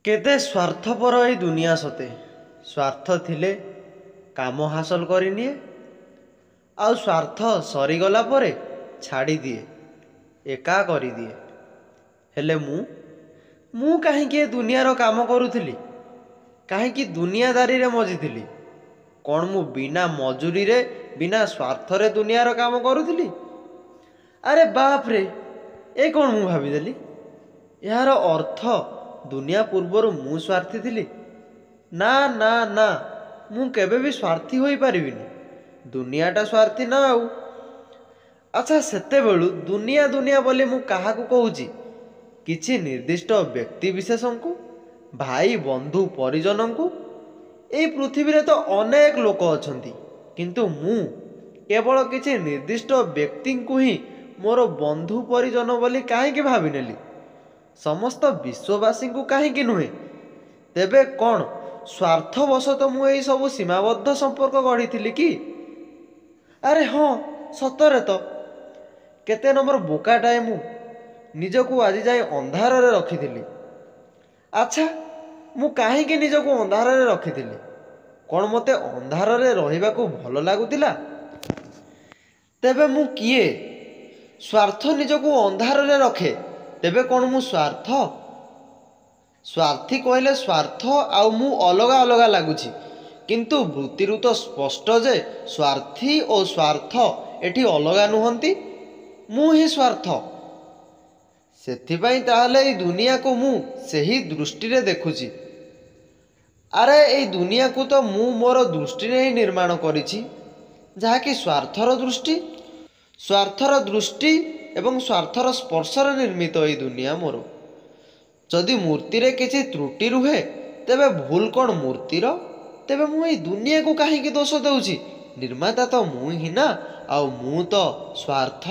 କେତେ ସ୍ୱାର୍ଥପର ଏଇ ଦୁନିଆ ସତେ। ସ୍ୱାର୍ଥ ଥିଲେ କାମ ହାସଲ କରିନିଏ, ଆଉ ସ୍ୱାର୍ଥ ସରିଗଲା ପରେ ଛାଡ଼ିଦିଏ, ଏକା କରିଦିଏ। ହେଲେ ମୁଁ କାହିଁକି ଏ ଦୁନିଆର କାମ କରୁଥିଲି? କାହିଁକି ଦୁନିଆଦାରୀରେ ମଜିଥିଲି? କ'ଣ ମୁଁ ବିନା ମଜୁରୀରେ, ବିନା ସ୍ୱାର୍ଥରେ ଦୁନିଆର କାମ କରୁଥିଲି? ଆରେ ବାପରେ, ଏ କ'ଣ ମୁଁ ଭାବିଦେଲି? ଏହାର ଅର୍ଥ ଦୁନିଆ ପୂର୍ବରୁ ମୁଁ ସ୍ୱାର୍ଥୀ ଥିଲି? ନା ନା ନା, ମୁଁ କେବେ ବି ସ୍ୱାର୍ଥୀ ହୋଇପାରିବିନି। ଦୁନିଆଟା ସ୍ୱାର୍ଥୀ ନା ଆଉ। ଆଚ୍ଛା, ସେତେବେଳୁ ଦୁନିଆ ଦୁନିଆ ବୋଲି ମୁଁ କାହାକୁ କହୁଛି? କିଛି ନିର୍ଦ୍ଦିଷ୍ଟ ବ୍ୟକ୍ତିବିଶେଷଙ୍କୁ, ଭାଇ ବନ୍ଧୁ ପରିଜନଙ୍କୁ? ଏଇ ପୃଥିବୀରେ ତ ଅନେକ ଲୋକ ଅଛନ୍ତି, କିନ୍ତୁ ମୁଁ କେବଳ କିଛି ନିର୍ଦ୍ଦିଷ୍ଟ ବ୍ୟକ୍ତିଙ୍କୁ ହିଁ ମୋର ବନ୍ଧୁ ପରିଜନ ବୋଲି କାହିଁକି ଭାବିନେଲି? ସମସ୍ତ ବିଶ୍ୱବାସୀଙ୍କୁ କାହିଁକି ନୁହେଁ? ତେବେ କ'ଣ ସ୍ୱାର୍ଥବଶତଃ ମୁଁ ଏଇ ସବୁ ସୀମାବଦ୍ଧ ସମ୍ପର୍କ ଗଢ଼ିଥିଲି କି? ଆରେ ହଁ, ସତରେ ତ। କେତେ ନମ୍ବର ବୋକାଟାଏ ମୁଁ, ନିଜକୁ ଆଜି ଯାଏ ଅନ୍ଧାରରେ ରଖିଥିଲି। ଆଚ୍ଛା, ମୁଁ କାହିଁକି ନିଜକୁ ଅନ୍ଧାରରେ ରଖିଥିଲି? କ'ଣ ମୋତେ ଅନ୍ଧାରରେ ରହିବାକୁ ଭଲ ଲାଗୁଥିଲା? ତେବେ ମୁଁ କିଏ? ସ୍ୱାର୍ଥ ନିଜକୁ ଅନ୍ଧାରରେ ରଖେ, ତେବେ କ'ଣ ମୁଁ ସ୍ୱାର୍ଥ? ସ୍ୱାର୍ଥୀ କହିଲେ ସ୍ୱାର୍ଥ ଆଉ ମୁଁ ଅଲଗା ଅଲଗା ଲାଗୁଛି, କିନ୍ତୁ ବୃତ୍ତିରୁ ତ ସ୍ପଷ୍ଟ ଯେ ସ୍ୱାର୍ଥୀ ଓ ସ୍ୱାର୍ଥ ଏଠି ଅଲଗା ନୁହନ୍ତି। ମୁଁ ହିଁ ସ୍ୱାର୍ଥ। ସେଥିପାଇଁ ତାହେଲେ ଏଇ ଦୁନିଆକୁ ମୁଁ ସେହି ଦୃଷ୍ଟିରେ ଦେଖୁଛି। ଆରେ, ଏଇ ଦୁନିଆକୁ ତ ମୁଁ ମୋର ଦୃଷ୍ଟିରେ ହିଁ ନିର୍ମାଣ କରିଛି, ଯାହାକି ସ୍ୱାର୍ଥର ଦୃଷ୍ଟି। ସ୍ୱାର୍ଥର ଦୃଷ୍ଟି ଏବଂ ସ୍ୱାର୍ଥର ସ୍ପର୍ଶରେ ନିର୍ମିତ ଏଇ ଦୁନିଆ ମୋର। ଯଦି ମୂର୍ତ୍ତିରେ କିଛି ତ୍ରୁଟି ରୁହେ, ତେବେ ଭୁଲ କ'ଣ ମୂର୍ତ୍ତିର? ତେବେ ମୁଁ ଏଇ ଦୁନିଆକୁ କାହିଁକି ଦୋଷ ଦେଉଛି? ନିର୍ମାତା ତ ମୁଁ ହିଁ ନା, ଆଉ ମୁଁ ତ ସ୍ୱାର୍ଥ।